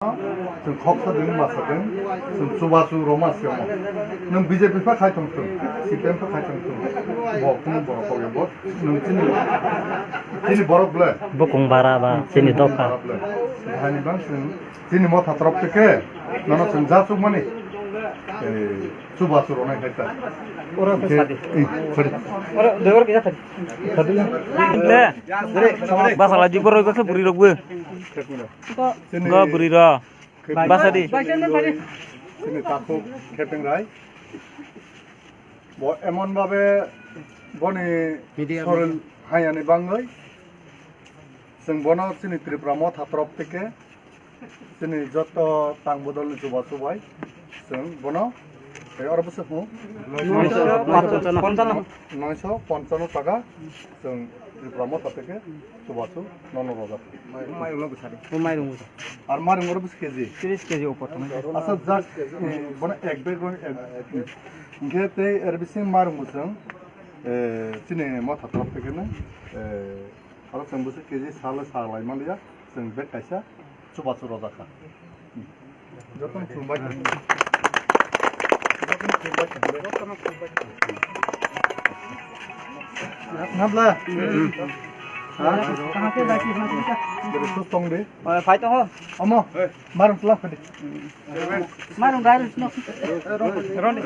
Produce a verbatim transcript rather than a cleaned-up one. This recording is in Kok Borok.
Chwng khoksa ding masa ding, chwng chubachu roma siyamo. Nwng B J P pha khai tong thung, C P M pha khai tong thung. Bo kunu borok kok ya bo, nwng chini, chini borok ble. Bukung bara ba, chini dopha. Borok ble. Hani bang chwng, chini motha torop teke, nono chwng ja chukmani. Eh, chubachu ronai khai ta. Oro sadi. Eh, sadi. Oro dewar kisa sadi. Sadi. Le. Basala di borok kisa buri rok bo. Chini Go buri ro. Khepeng Basa di. Rai, chini takhuk Khepeng Rai. Bo emon babe boni Media, soril media. Hayani bangwi. Chwng bono chini Tripura motha torop teke chini joto tang bodolni chubachu bai chwng bono tei oro bwswk hwngo Noisho ponchano. Noisho ponchano taka chwng Tripura motha teke chubachu nono rojak. Mairung no bwsadi. Bo mairung bwsa. Ar mairung oro bwswk K G? Tris K G upor tongo. Asa just, eh, bono ek bag roni ek, hinkhe tei er bising mairung bwswng, eh, chini motha torop teke no, eh, aro chwng bwswk K G sale sa lai manliya, chwng bag kaisa chubachu rojak kha. Jotono khulumbai kha. Jotono khulumbai kha. Nabla? Ha? Kaham se baki, kaham se. Bere sus tong de. Phai tong ho. Omo. Marung tla phade. Marung gairu sino. Roni.